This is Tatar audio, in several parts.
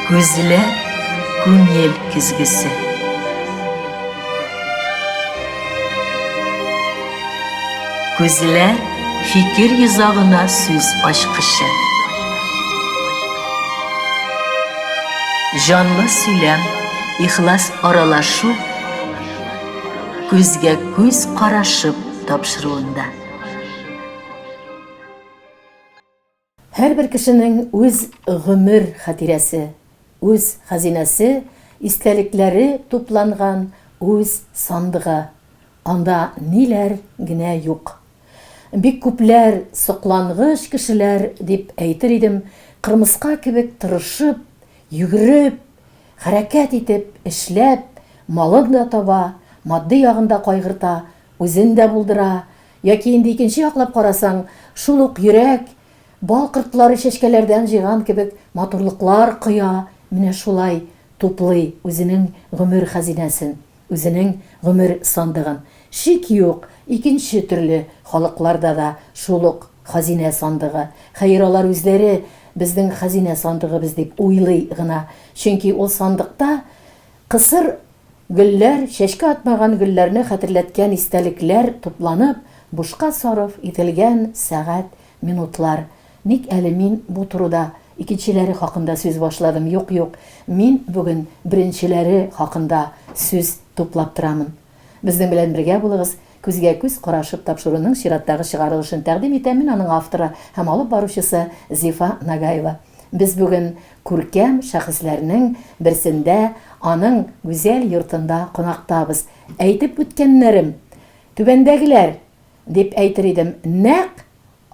Күзләр күңел көзгесе. Күзләр фикер йозагына сүз ачкычы. Җанлы сөйләм, ихлас аралашу күзгә күз карашып тапшыруында. Һәрбер кешенең үз гомер хатирәсе, үз хәзинәсе, истәлекләре тупланган үз сандыгы. Анда ниләр генә юк. Бик күпләр соклангыч кешеләр дип әйтер идем, кырмыска кебек тырышып, йөгереп, хәрәкәт итеп, эшләп, малын да таба, матди ягын да кайгырта, үзен дә булдыра, Яки инде икенче яклап карасаң, шул ук йөрәк, бал кортлары чәчкәләрдән җыйган кебек матурлыклар коя, менә шулай туплый үзенең гомер хәзинәсен, үзенең гомер сандыгын. Шик юк, икенче төрле халыкларда да шул ук хазинә сандыгы. Хәер, алар үзләре безнең хәзинә сандыгыбыз дип уйлый гына. Чөнки ул сандыкта кысыр Гөлләр, чәчкә атмаган гөлләрне хәтерләткән истәлекләр тупланып, бушка сарыф ителгән сәгать, минутлар. Ник әле мин бу турыда икенчеләре хакында сүз башладым, юк, юк, мин бүген беренчеләре хакында сүз туплап торамын. Безнең белән бергә булыгыз, күзгә-күз карашып тапшыруның чираттагы чыгарылышын тәкъдим итәм мин аның авторы һәм алып баручысы Зифа Нагаева. Без бүген күркәм шәхесләрнең берсендә, аның гүзәл йортында кунактабыз. Әйтеп үткәннәрем, түбәндәгеләр, дип әйтер идем, нәкъ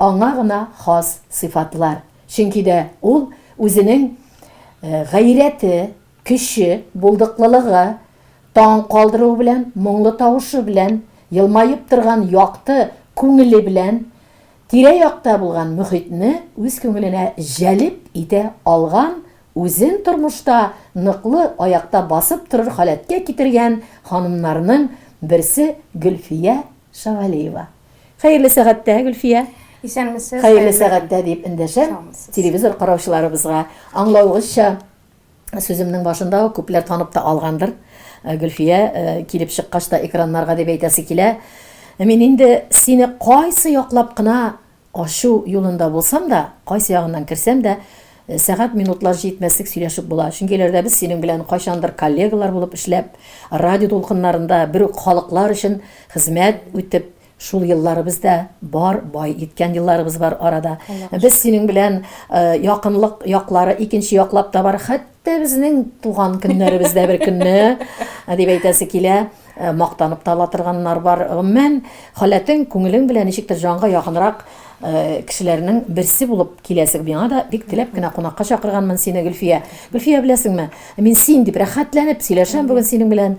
аңа гына хас сыйфатлар. Чөнки дә ул үзенең гайрәте, көче, булдыклылыгы, таң калдыруы белән, моңлы тавышы белән, елмаеп торган якты күңеле белән Тирә-якта булган мохитне үз күңеленә җәлеп итә алган, үзен тормышта ныклы аякта басып торыр халәткә китергән ханымнарның берсе Гөлфия Шавалиева. Хәерле сәгатьтә, Гөлфия! Исәнмесез! Хәерле сәгатьтә дип эндәшәм телевизор караучыларыбызга. Аңлавыгызча, Сүземнең башында ук күпләр танып та алгандыр. Э, Гөлфия э, килеп чыккач та экраннарга дип әйтәсе килә. Э, мин инде сине кайсы яклап кына ачу юлында булсам да, кайсы ягыннан керсәм дә, сәгать минутлар җитмәслек сөйләшеп була. Чөнки әләрдә без синең белән кайчандыр коллегалар булып эшләп, радио дулкыннарында бер үк халыклар өчен хезмәт үтеп, Шул елларыбыз да бар, бай иткән елларыбыз бар арада. Без синең белән э, якынлык яклары икенче яклап та бар. Хәтта безнең туган көннәребез дә бер көнне э, дип әйтәсе килә. Э, мактанып та ала торганнар бар. Гомумән, халәтең, күңелең белән ничектер җанга якынрак кешеләрнең берсе булып киләсең. Миңа да бик теләп кенә кунакка чакырганмын сине, Гөлфия. Гөлфия, беләсеңме, мин син дип рәхәтләнеп сөйләшәм бүген синең белән.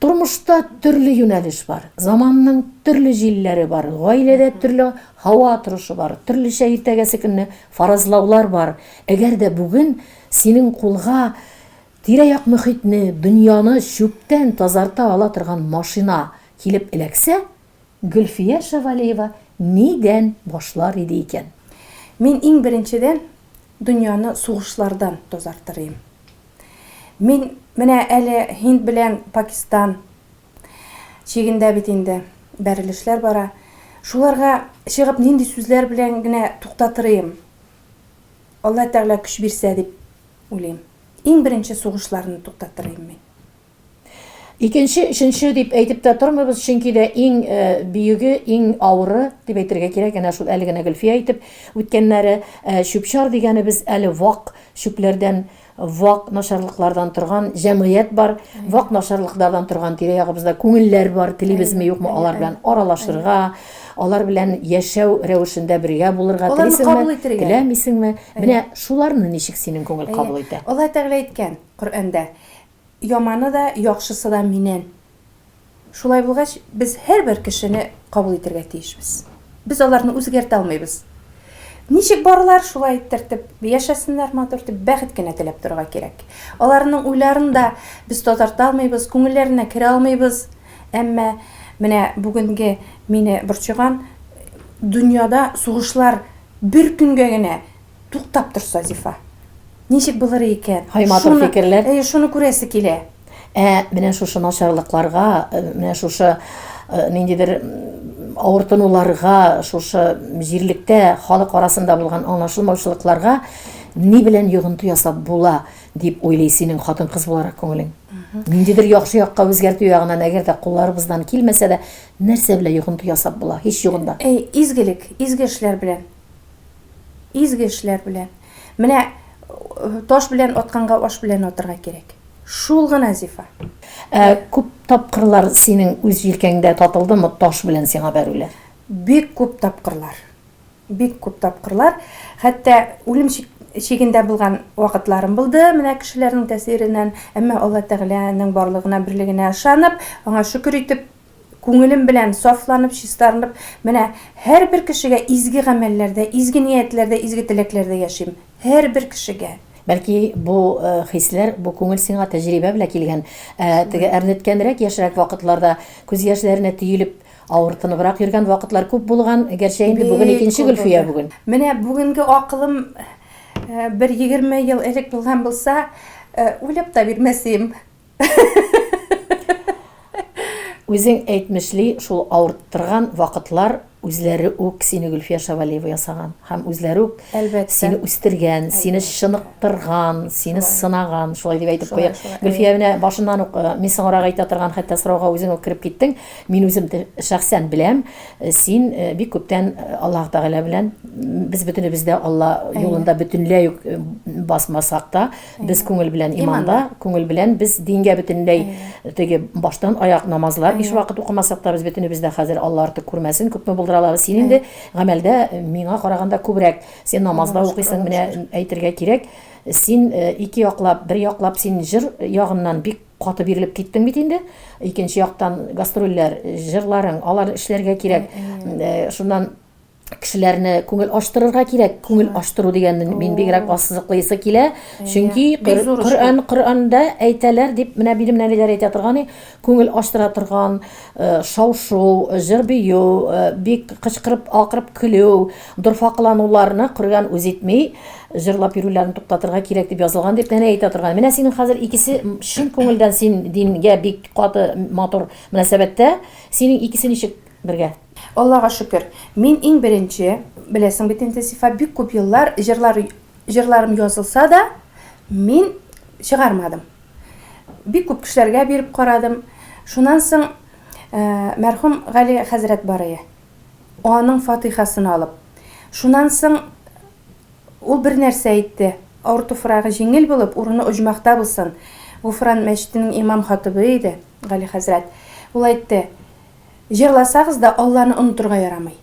Тормышта төрле юнәлеш бар, заманның төрле җилләре бар, гаиләдә төрле һава торышы бар, төрлечә иртәгәсе көнне фаразлаулар бар. Әгәр дә бүген синең кулга тирә-як мөхитне, дөньяны чүптән тазарта ала торган машина килеп эләксә, Гөлфия Шәвәлиева нидән башлар иде икән? Мин иң беренчедән дөньяны сугышлардан тазартырыем. Мин менә әле Һинд белән Пакистан чигендә бит инде бәрелешләр бара. Шуларга чыгып нинди сүзләр белән генә туктатырыем. Алла Тәгалә көч бирсә дип уйлыйм. Иң беренче сугышларны туктатырыем мин. Икенче, өченче дип әйтеп тә тормыйбыз, чөнки дә иң э, бөеге, иң авыры дип әйтергә кирәк, әнә шул әле генә Гөлфия әйтеп үткәннәре, э, чүп-чар дигәнебез әле вак чүпләрдән, вак начарлыклардан торган җәмгыять бар, вак начарлыклардан торган тирә-ягыбызда күңелләр бар, телибезме, юкмы, алар белән аралашырга, алар белән яшәү рәвешендә бергә булырга телисеңме, теләмисеңме? Менә шуларны ничек синең күңел кабул итә? Алла Тәгалә әйткән Коръәндә, Яманы да, яхшысы да миннән. Шулай булгач, без һәрбер кешене кабул итәргә тиешбез. Без аларны үзгәртә алмыйбыз. Ничек барлар, шулай итертеп яшәсеннәр матур дип, бәхет кенә теләп торырга кирәк. Аларның уйларын да без тазарта алмыйбыз, күңелләренә керә алмыйбыз. Әмма менә бүгенге мине борчыган дөньяда сугышлар бер көнгә генә туктап торса, Зифа. Ничек булыр икән? Һай, матур фикерләр. Әйе, шуны күрәсе килә. Ә менә шушы начарлыкларга, менә шушы ниндидер авыртынуларга, шушы җирлектә халык арасында булган аңлашылмаучылыкларга ни белән йогынты ясап була, дип уйлый синең хатын-кыз буларак күңелең? Ниндидер яхшы якка үзгәртү ягыннан, әгәр дә кулларыбыздан килмәсә дә, нәрсә белән йогынты ясап була? Һич югында. Әй, изгелек, изге эшләр белән. Изге эшләр белән. Менә таш белән атканга аш белән атырга кирәк. Шул гына, Зифа. Ә күп тапкырлар синең үз җилкәңдә татылдымы таш белән сиңа бәрүләр? Бик күп тапкырлар. Бик күп тапкырлар. Хәтта үлем чигендә булган вакытларым булды, менә кешеләрнең тәэсиреннән. Әмма Алла Тәгаләнең барлыгына, берлегенә ышанып, аңа шөкер итеп, Күңелем белән сафланып, чистарынып, менә һәрбер кешегә изге гамәлләрдә, изге ниятләрдә, изге теләкләрдә яшим. Һәрбер кешегә. Бәлки, бу хисләр, бу күңел сиңа тәҗрибә белән килгән. Ә теге әрнеткәнрәк, яшьрәк вакытларда күз яшьләренә төелеп, авыртыныбрак йөргән вакытлар күп булган. Гәрчә инде бүген Бик икенче күп Гөлфия булды. бүген. Менә бүгенге акылым бер 20 ел элек булган булса, уйлап та бирмәс идем. Үзең әйтмешли, шул авырттырган вакытлар үзләре үк сине Гөлфия Шавалиева ясаган һәм үзләре үк Әлбәттә. сине үстергән, сине чыныктырган, сине сынаган, шулай дип әйтеп Шулай, куйыйк. шулай, Гөлфия, менә башыннан ук э, мин соңрак әйтә торган хәтта сорауга үзең үк кереп киттең. Мин үзем шәхсән беләм, э, син э, бик күптән Аллаһ Тәгалә белән без бөтенебез дә Алла юлында бөтенләй үк басмасак та, Без күңел белән иманда, күңел белән без дингә бөтенләй теге баштан аяк намазлар биш вакыт укымасак та без бөтенебез дә хәзер Алла артык күрмәсен, күпме булдыра алабыз. Син инде гамәлдә э, миңа караганда күбрәк. Син намазда укыйсың, менә әйтергә кирәк. Син э, ике яклап, бер яклап син җыр ягыннан бик каты бирелеп киттең бит инде. Икенче яктан гастрольләр, җырларың, алар эшләргә кирәк. Э, шуннан кешеләрне күңел ачтырырга кирәк. Күңел ачтыру дигәнне мин бигрәк ассызыклыйсы килә. Чөнки Коръән Коръәндә әйтәләр дип, менә минем нәниләр әйтә торган, күңел ачтыра торган э, шау-шу, җыр-бию, э, бик кычкырып, акырып көлү, дорфа кылануларны Коръән үз итми, җырлап йөрүләрен туктатырга кирәк дип язылган дип нәнәй әйтә торган. Менә синең хәзер икесе чын күңелдән син дингә бик каты матур мөнәсәбәттә. Синең икесе ничек бергә? Аллага шөкер, мин иң беренче, беләсең бит инде, Зифа, бик күп еллар җырлар, җырларым язылса да, мин чыгармадым. Бик күп кешеләргә биреп карадым. Шуннан соң мәрхүм Гали хәзрәт барые. Аның фатыйхасын алып. Шуннан соң ул бер нәрсә әйтте. Авыр туфрагы җиңел булып, урыны оҗмахта булсын. Гуфран мәчетенең имам-хатыбы иде Гали хәзрәт. Ул әйтте, Җырласагыз да, Алланы онытырга ярамый.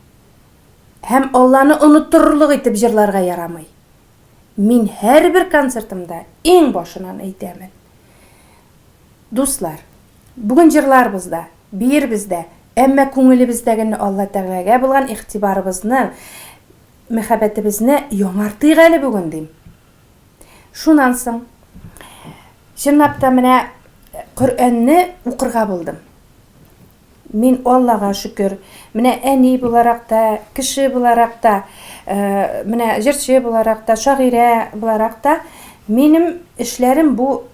Һәм Алланы оныттырырлык итеп җырларга ярамый. Мин һәрбер концертымда иң башыннан әйтәмен. Дуслар, бүген җырларбыз да, биербез дә, әмма күңелебездәгене Алла Тәгаләгә булган игътибарыбызны, мәхәббәтебезне яңартыйк әле бүген, дим. Шуннан соң, чынлап та менә Коръәнне укырга булдым. Мин Аллага шөкер, менә әни буларак та, кеше буларак та, э, менә җырчы буларак та, шагыйрә буларак та, минем эшләрем бу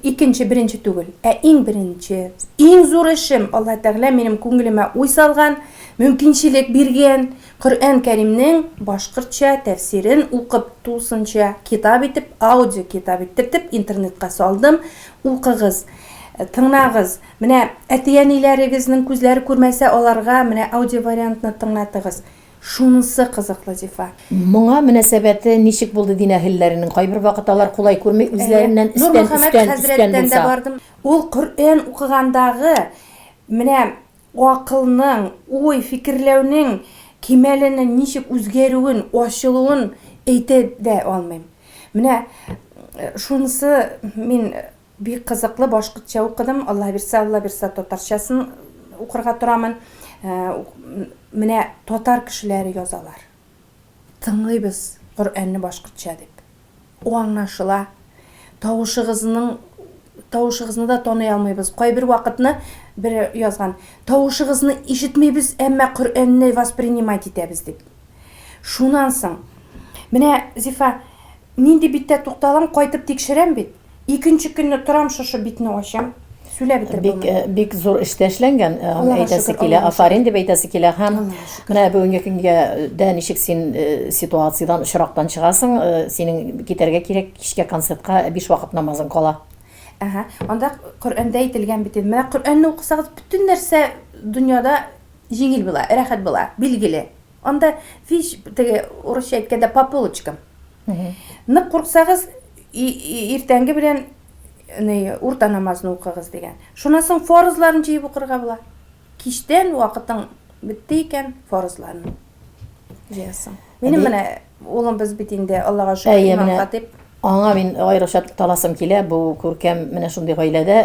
икенче, беренче түгел, ә иң беренче, иң зур эшем Алла Тәгалә минем күңелемә уй салган, мөмкинчелек биргән Коръән Кәримнең башкортча тәфсирен укып, тулысынча китап итеп, аудио китап иттертеп интернетка салдым. Укыгыз, тыңлагыз. Менә әти-әниләрегезнең күзләре күрмәсә, аларга менә аудио вариантны тыңлатыгыз. Шунысы кызыклы, Зифа. Моңа мөнәсәбәте ничек булды дин әһелләренең? Кайбер вакыт алар кулай күрми, үзләреннән өстән, Нурмөхәммәт өстән, өстән хәзрәттән дә булса. бардым. Ул Коръән укыгандагы менә акылның, уй, фикерләүнең кимәленең ничек үзгәрүен, ачылуын әйтә дә алмыйм. Менә шунысы мин Бик кызыклы, башкортча укыдым, Алла бирсә, Алла бирсә татарчасын укырга торамын. Менә татар кешеләре язалар. Тыңлыйбыз Коръәнне башкортча дип. Аңлашыла. Тавышыгызның тавышыгызны да таный алмыйбыз. Кайбер вакытны бер язган, тавышыгызны ишетмибез, әмма Коръәнне воспринимать итәбез дип. Шуннан соң, менә Зифа, Нинди биттә тукталам, кайтып тикшерәм бит. Икенче көнне торам шушы битне ачам. Сөйләп бетереп Бик, булмый. э, бик зур эштә эшләнгән, э, Аллага әйтәсе шөкер, килә, Аллага афарин шөкер. дип әйтәсе килә. Һәм Аллага шөкер. менә бүгенге көнгә дә ничек син э, ситуациядән, очрактан чыгасың, э, синең китәргә кирәк, кичкә концертка биш вакыт намазың кала. Әһә, анда Коръәндә әйтелгән бит инде. Менә Коръәнне укысагыз, бөтен нәрсә дөньяда җиңел була, рәхәт була, билгеле. Анда һич теге урысча әйткәндә по полочкам. Нык курксагыз, иртәнге белән ни урта намазны укыгыз дигән. Шуннан соң фарызларын җыеп укырга була. Кичтән вакытың бетте икән, фарызларын җыясың. Минем менә улым без бит инде Аллага шөкер, имам хатип. Аңа мин аеруча тукталасым килә, бу күркәм менә шундый гаиләдә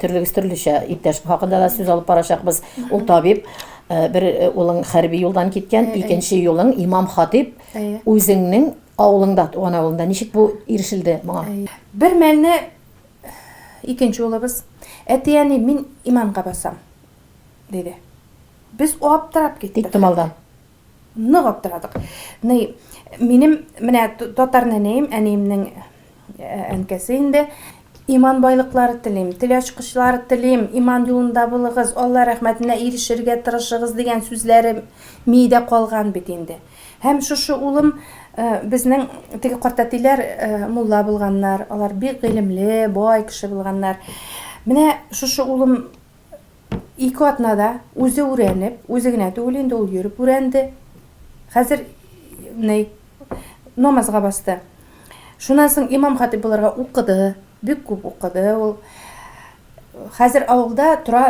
төрлегез төрлечә иптәш хакында да сүз алып барачакбыз. Ул табиб, э, бер э, улың хәрби юлдан киткән, икенче юлың имам хатип. Үзеңнең авылыңда, туган авылыңда ничек бу ирешелде моңа? Бер мәлне икенче улыбыз, әти-әни, мин иманга басам, диде. Без аптырап киттек. Тик томалдан. Нык аптырадык. Ни, минем менә татар нәнәем, әниемнең әнкәсе инде, иман байлыклары телим, тел ачкычлары телим, иман юлында булыгыз, Алла рәхмәтенә ирешергә тырышыгыз дигән сүзләре мидә калган бит инде. Һәм шушы улым безнең теге картәтиләр мулла булганнар, алар бик гыйлемле, бай кеше булганнар. Менә шушы улым Ике атнада үзе үрәнеп, үзе генә түгел инде, ул йөреп үрәнде. Хәзер ни намазга басты. Шуннан соң имам хатип булырга укыды, бик күп укыды ул. Хәзер авылда тора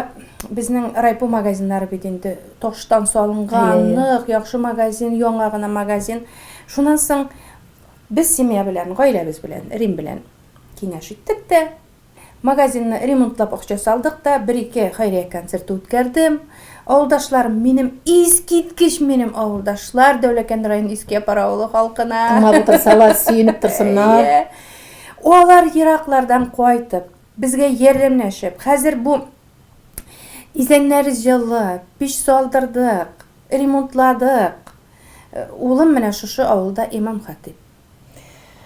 безнең райпо магазиннары бит инде таштан салынган, нык, яхшы магазин, яңа гына магазин. Шуннан соң без семья белән, гаиләбез белән, Рим белән киңәш иттек тә, Магазинны ремонтлап акча салдык та, бер-ике хәйрия концерты үткәрдем. Авылдашларым минем искиткеч минем авылдашлар, Дәүләкән районы Иске Япар авылы халкына. Тыңлап утырсалар, сөенеп торсыннар. Әйе. Алар ераклардан кайтып, безгә ярдәмләшеп, хәзер бу изәннәре җылы, пич салдырдык, ремонтладык. Улым менә шушы авылда имам-хатип.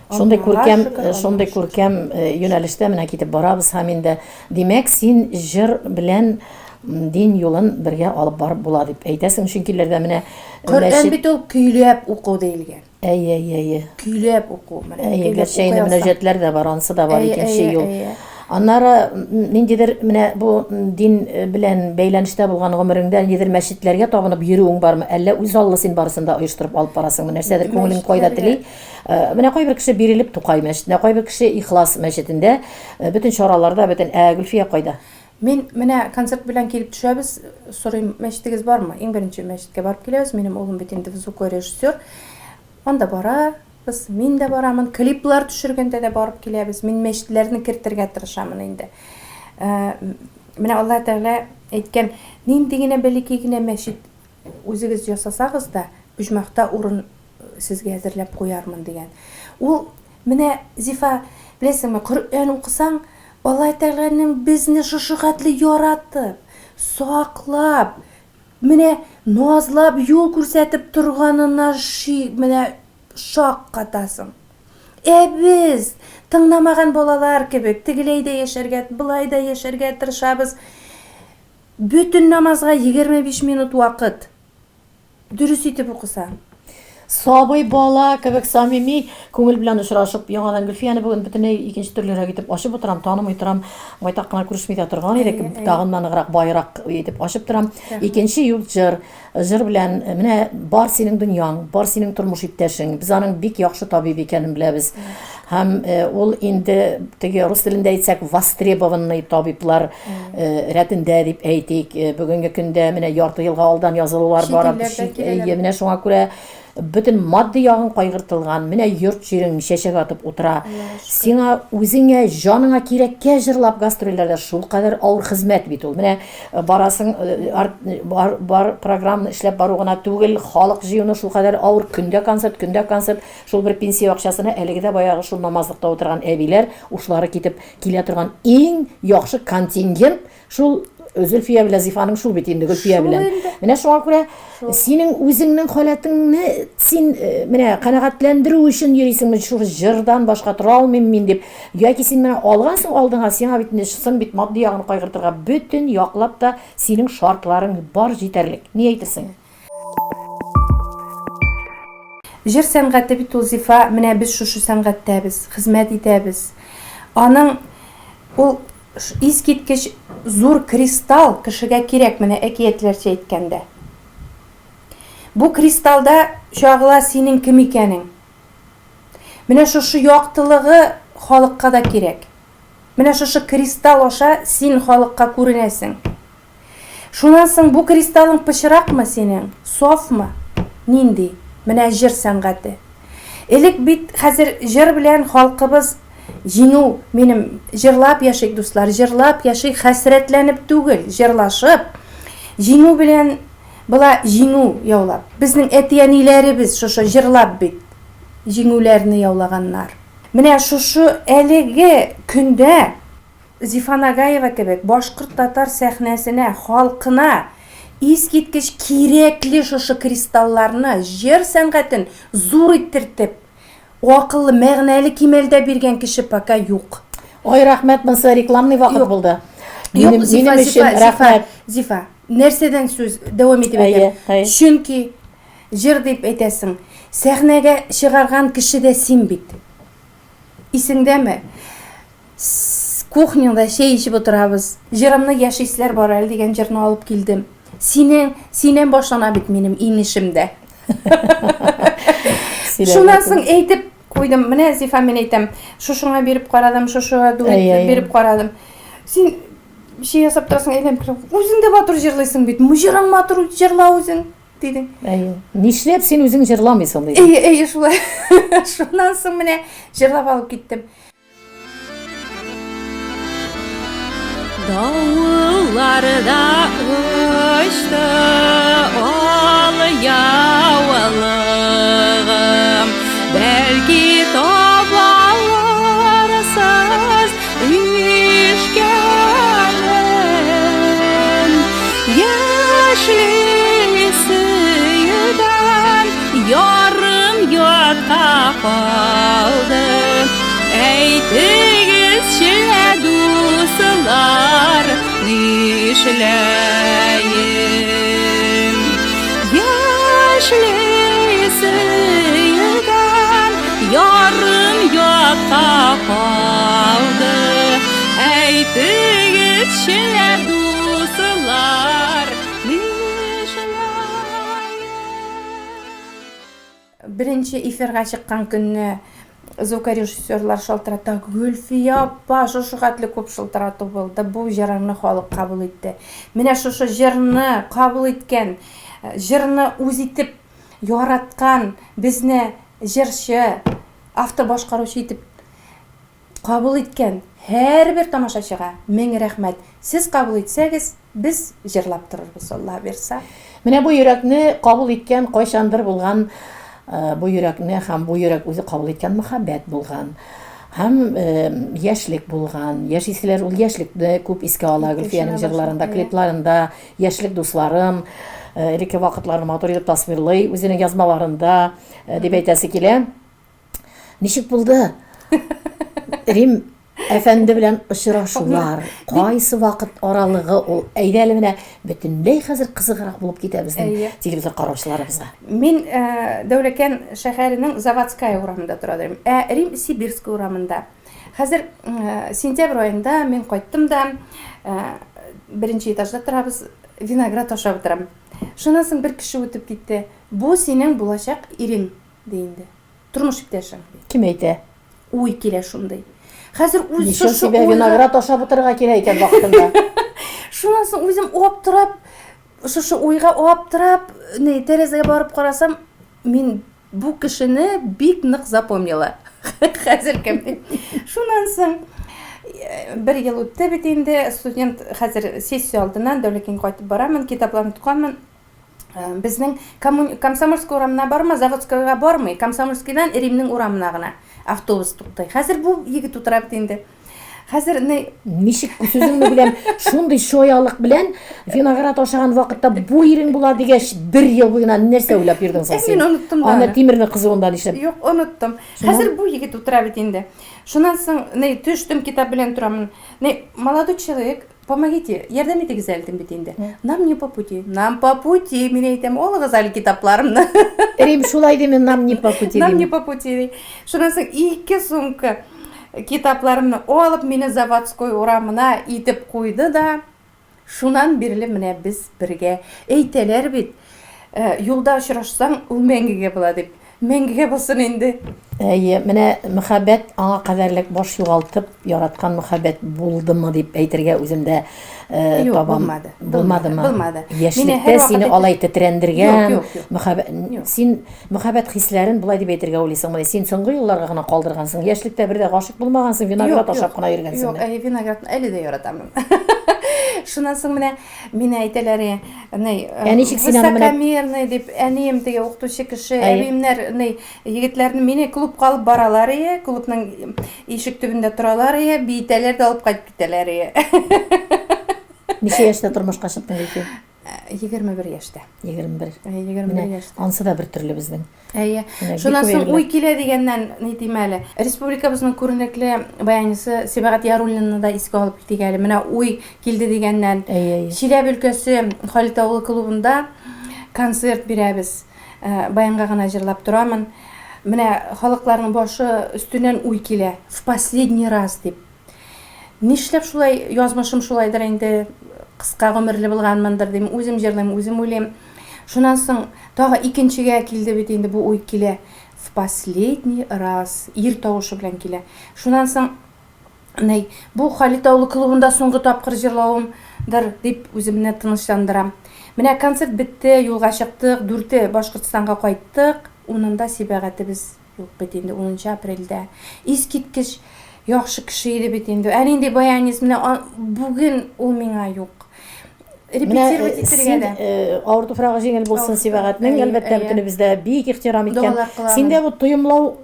Шундый күркәм, э, шундый күркәм э, юнәлештә менә китеп барабыз һәм инде димәк, син җыр белән дин юлын бергә алып барып була дип әйтәсең, чөнки ләрдә менә э, Коръән бит ул көйләп уку диелгән. Әйе, әйе, әйе. Көйләп уку менә. Әйе, гәрчә инде мөнәҗәтләр дә бар, ансы да бар икенче юл. Аннары ниндидер менә бу дин белән бәйләнештә булган гомереңдә ниндидер мәчетләргә табынып йөрүең бармы? Әллә үзаллы син барысын да оештырып алып барасыңмы? Нәрсәдер күңелең кайда тели? Менә кайбер кеше бирелеп Тукай мәчетенә, кайбер кеше Ихлас мәчетендә, бөтен чараларда, бөтен Ә Гөлфия кайда? Мин менә концерт белән килеп төшәбез, сорыйм, мәчетегез бармы? Иң беренче мәчеткә барып киләбез. Минем улым бит инде звукорежиссер. Анда бара, Без, мин дә барамын, клиплар төшергәндә дә барып киләбез. Мин мәчетләрне кертергә тырышамын инде. Ә, менә Аллаһ Тәгалә әйткән, нинди генә бәләкәй генә мәчет үзегез ясасагыз да, оҗмахта урын сезгә әзерләп куярмын дигән. Ул менә Зифа, беләсеңме, Коръән укысаң, Аллаһ Тәгаләнең безне шушы хәтле яратып, саклап, менә назлап юл күрсәтеп торганына ши, менә шаккатасың. Ә без, тыңламаган балалар кебек, тегеләй дә яшәргә, болай да яшәргә тырышабыз. Бөтен намазга 25 минут вакыт. Дөрес итеп укысаң. Сабый бала кебек самими күңел белән очрашып, яңадан Гөлфияне бүген бөтенләй икенче төрлерәк итеп ачып утырам, танымый торам. Байтак кына күрешми дә торган идек, тагын да ныграк, баерак итеп ачып торам. Икенче юл җыр. Җыр белән менә бар синең дөньяң, бар синең тормыш иптәшең. Без аның бик яхшы табиб икәнен беләбез. Һәм ул инде теге рус телендә әйтсәк, востребованный табиблар рәтендә дип әйтик. Бүгенге көндә менә ярты елга алдан язылулар бара. Менә шуңа күрә бөтен матди ягың кайгыртылган, менә йорт-җирең чәчәк атып утыра. Сиңа үзеңә, җаныңа кирәккә җырлап гастрольләрдә шулкадәр авыр хезмәт бит ул. Менә э, барасың, э, бар, бар программаны эшләп бару гына түгел, халык җыюны шулкадәр авыр, көндә концерт, көндә концерт, шул бер пенсия акчасына әлеге дә баягы шул намазлыкта утырган әбиләр, ушлары китеп килә торган иң яхшы контингент шул Зөлфия белән Зифаның шул бит инде, Гөлфия белән. Менә шуңа күрә синең үзеңнең халәтеңне син э, менә канәгатьләндерү өчен йөрисеңме, шул җырдан башка тора алмыйм мин дип. Яки син менә алгансың алдыңа, сиңа бит инде чын бит матди ягын кайгыртырга бөтен яклап та синең шартларың бар җитәрлек. Ни әйтерсең? Җыр сәнгате бит ул, Зифа, менә без шушы сәнгатьтәбез, хезмәт итәбез. Аның ул искиткеч зур кристалл кешегә кирәк, менә әкиятләрчә әйткәндә. Бу кристаллда чагыла синең кем икәнең. Менә шушы яктылыгы халыкка да кирәк. Менә шушы кристалл аша син халыкка күренәсең. Шуннан соң бу кристаллың пычракмы синең, сафмы? Нинди? Менә җыр сәнгате. Элек бит хәзер җыр белән халкыбыз җиңү, минем җырлап яшик, дуслар, җырлап яшик, хәсрәтләнеп түгел, җырлашып, җиңү белән була җиңү яулап. Безнең әти-әниләребез шушы җырлап бит җиңүләрне яулаганнар. Менә шушы әлеге көндә Зифа Нагаева кебек башкорт-татар сәхнәсенә, халкына искиткеч кирәкле шушы кристалларны, җыр сәнгатен зур иттертеп, акыллы, мәгънәле кимәлдә биргән кеше пока юк. Ой, рәхмәт, монысы рекламный вакыт булды. Юк, Зифа, Зифа, Зифа, Зифа, нәрсәдән сүз дәвам итеп әйтәм? Чөнки җыр дип әйтәсең, сәхнәгә чыгарган кеше дә син бит. Исеңдәме? Кухняда чәй эчеп утырабыз. Җырымны Яшисләр бар әле дигән җырны алып килдем. Синең, синнән башлана бит минем инешем дә. Шуннан соң әйтеп куйдым. Менә Зифа мин әйтәм, шушыңа биреп карадым, шушыга дуэт биреп карадым. Син чәй ясап торасың, әйләнеп киләм. Үзең дә матур җырлыйсың бит. Җырың матур, җырла үзең, дидең. Әйе. Нишләп син үзең җырламыйсың, дидем. Әйе, әйе, шулай. Шуннан соң менә җырлап алып киттем. Давылларда очты ал яулыгым, Бәлки табаларсыз ишкәнен. Яшьли сөюдән Ярым ятка калды. Әйтегезче, дуслар, нишләем? Яшьли сөйгән ярым ятка калды. Әйтегезче, дуслар, нишләем? Беренче эфирга чыккан көнне звукорежиссерлар шалтырата, Гөлфия апа, шушы хәтле күп шылтырату булды, бу җырыңны халык кабул итте. Менә шушы җырны кабул иткән, җырны үз итеп яраткан, безне җырчы, автор-башкаручы итеп Кабул иткән һәрбер тамашачыга мең рәхмәт. Сез кабул итсәгез, без җырлап торырбыз, Алла бирса. Менә бу йөрәкне кабул иткән кайчандыр булган бу йөрәкне һәм бу йөрәк үзе кабул иткән мәхәббәт булган. Һәм яшьлек булган. Яшиселәр ул яшьлекне күп искә ала Гөлфиянең җырларында, клипларында, яшьлек дусларым, элекке вакытларны матур итеп тасвирлый үзенең язмаларында, дип әйтәсе килә. Ничек булды? Рим әфәнде белән очрашулар, кайсы вакыт аралыгы ул? Әйдә әле менә бөтенләй хәзер кызыграк булып китә безнең телевизор караучыларыбызга. Мин э, Дәүләкән шәһәренең Заводская урамында тора идем. Ә Рим Сибирская урамында. Хәзер э, сентябрь аенда мин кайттым да, э, беренче этажда торабыз, виноград ашап утырам. Шуннан соң бер кеше үтеп китте. Бу синең булачак ирең. Ди инде. Тормыш иптәшең, ди. Кем әйтә? Уй килә шундый. Хәзер үз Ничего шушы себе, виноград ашап утырырга кирәк икән вакытында. Шуннан соң үзем аптырап, шушы уйга аптырап, ни, тәрәзәгә барып карасам, мин бу кешене бик нык запомнила. Хәзер кем? Шуннан соң э, бер ел үтте бит инде, студент хәзер сессия алдыннан Дәүләкәнгә кайтып барамын, китапларны тотканмын. Э, безнең Комсомольский урамына барма, Заводскойга бармый, Комсомольскийдан Римнең урамына гына автобус туктый. Хәзер бу егет утыра бит инде. Хәзер ни Ничек сүзеңне беләм, шундый чаялык белән виноград ашаган вакытта бу ирең була дигәч, бер ел буена нәрсә уйлап йөрдең соң син? Мин оныттым да. Аны тимернең кызуында нишләп? Юк, оныттым. Хәзер бу егет утыра бит инде. Шуннан соң, ни, төштем, китап белән торамын. Ни, молодой человек, Помогите, ярдәм итегез әле дим бит инде. Нам не по пути. Нам по пути, мин әйтәм, алыгыз әле китапларымны. Рим шулай дими, нам не по пути. Нам не по пути. ди. Шуннан соң ике сумка китапларымны алып, мине Заводской урамына итеп куйды да, шуннан бирле менә без бергә. Әйтәләр бит, э, юлда очрашсаң, ул мәңгегә була дип. Мәңгегә булсын инде. Әйе, менә мөхәббәт аңа кадәрлек баш югалтып яраткан мөхәббәт булдымы дип әйтергә үзем дә э, Юк, табам. булмады. Булмадымы? Булмады. Мине Яшьлектә һәрвакыт сине әйтә- алай тетрәндергән Юк, юк, юк. мөхәббәт. Юк. Син мөхәббәт хисләрен болай дип әйтергә уйлыйсыңмыни? Син соңгы елларга гына калдыргансың. Яшьлектә бер дә гашыйк булмагансың, виноград Юк, ашап юк. кына йөргәнсең. Юк, әйе, виноградны әле дә яратамын. Шуннан соң менә Мине әйтәләр, ни, Ә ничек син аны менә- высокомерный дип, әнием теге укытучы кеше, Әйе. әбиемнәр, ни, егетләрне мине клубка алып баралар ие, клубның ишек төбендә торалар ие, биетәләр дә алып кайтып китәләр ие. Ничә яшьтә тормышка чыктың, Гөлфия? 21 яшьтә. 21. Әйе, 21 Менә яшьтә. ансы да бер төрле безнең. Әйе. Менә бик Шуннан күп соң әйберләр. уй килә дигәннән ни дим әле. Республикабызның күренекле баянчысы Сибагат Яруллинны да искә алып китик әле. Менә уй килде дигәннән. Әйе, әйе. Чиләбе өлкәсе Халит авылы клубында концерт бирәбез. Э, Баянга гына җырлап торамын. Менә халыкларның башы өстеннән уй килә. В последний раз дип. Нишләп шулай язмышым шулайдыр инде, кыска гомерле булганмындыр дим, үзем җырлыйм, үзем уйлыйм. Шуннан соң тагы икенчегә килде бит инде бу уй килә. В последний раз ир тавышы белән килә. Шуннан соң ни, бу Халит авылы клубында соңгы тапкыр җырлавымдыр дип үземне тынычландырам. Менә концерт бетте, юлга чыктык, дүрте Башкортстанга кайттык, унында Сибәгатебез Юк бит инде, унынчы апрельдә. Искиткеч яхшы кеше иде бит инде. Ә нинди баянист, менә бүген ул миңа юк. Репетировать итәргә дә. Син авыр туфрагы җиңел булсын, Сибәгатьнең, әлбәттә, бөтенебез дә бик ихтирам иткән. Синдә бу тоемлау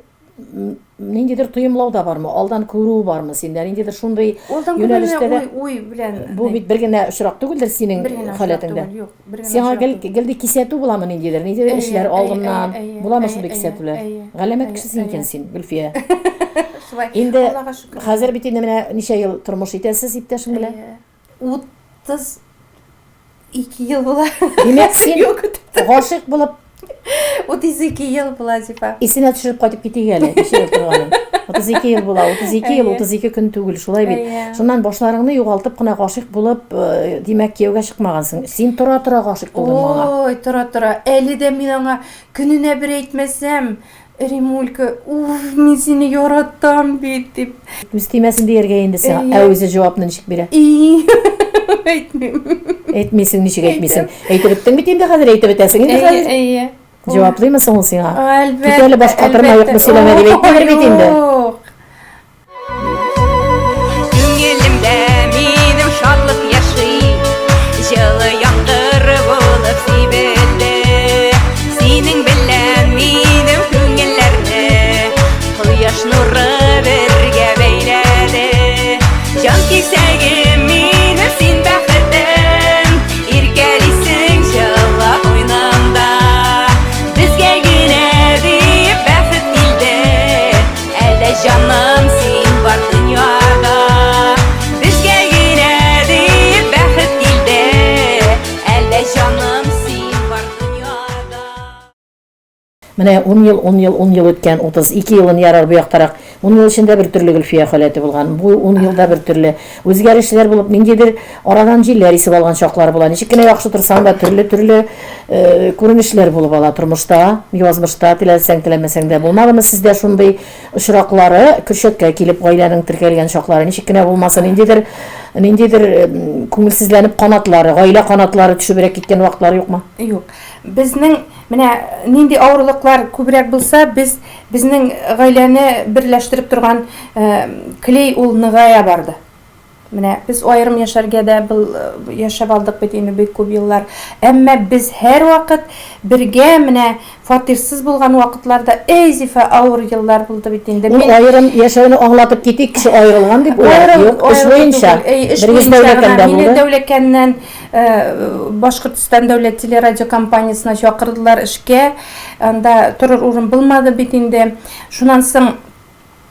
ниндидер тоемлау да бармы? Алдан күрү бармы синдә? Ниндидер шундый юнәлештә дә уй белән. Бу бит бер генә очрак түгелдер синең халәтеңдә. Юк. Сиңа гел гел ди кисәтү буламы ниндидер, ниндидер эшләр алдыннан буламы шундый кисәтүләр? Галәмәт кеше син икән син, Гөлфия. Шулай. Инде хәзер бит инде менә ничә ел тормыш итәсез иптәшең белән? 32 ел була. Димәк, син гашыйк булып 32 ел була, Зифа. Исенә төшереп кайтып китик әле, ничә ел торганын. 32 ел була, 32 ел, 32 көн түгел, шулай бит. Шуннан башларыңны югалтып кына гашыйк булып, э, димәк, кияүгә чыкмагансың. Син тора-тора гашыйк булдың моңа. Ой, тора-тора. Әле дә мин аңа көненә бер әйтмәсәм, Римулька, уф, мин сине яратам бит, дип. Күз тимәсен дияргә инде сиңа. Ә үзе җавапны ничек бирә? Әйтмим. Әйтмисең, ничек әйтмисең? Әйтеп беттең бит инде хәзер, әйтеп бетәсең инде хәзер. Әйе. Җаваплыймы соң ул сиңа? Әлбәттә. Кит әле баш катырма, юкны сөйләмә дип әйтмидер бит инде. Юк. Күңелемдә минем шатлык яши, Җылы яңгыр булып сибелде. Синең белән минем күңелләрне Кояш нуры бергә бәйләде. Җан кисәгем минем син бәхетем, Иркәлисең җылы куйныңда. Безгә генә дип бәхет килде. Әлдә җаным син бар дөньяда Безгә генә дип бәхет килде Әлдә җаным син бар дөньяда Менә ун ел, ун ел, ун ел үткән, 32 елын ярар бу яктарак. Ун ел эчендә бер төрле Гөлфия халәте булган. Бу ун елда бер төрле. Үзгәрешләр булып, ниндидер арадан җилләр исеп алган чаклар була. Ничек кенә яхшы торсаң да, төрле-төрле Күренешләр булып ала тормышта, язмышта, теләсәң, теләмәсәң дә. Булмадымы сездә шундый очраклары, көршәккә килеп гаиләнең теркәлгән чаклары, ничек кенә булмасын, ниндидер, ниндидер күңелсезләнеп канатлары, гаилә канатлары төшебрәк киткән вакытлар юкмы? Юк. Безнең менә нинди авырлыклар күбрәк булса, без безнең гаиләне берләштереп торган клей ул ныгая барды. Менә без аерым яшәргә дә был яшәп алдык бит инде бик күп еллар. Әмма без һәрвакыт бергә, менә фатирсыз булган вакытларда, эй, Зифа, авыр еллар булды бит инде. Мин аерым яшәүне аңлатып китик, кеше аерылган дип уйлар. Юк, эш буенча. Эш буенча гына. Мине Дәүләкәннән Башкортстан дәүләт телерадиокомпаниясенә чакырдылар эшкә. Анда торыр урын булмады бит инде. Шуннан соң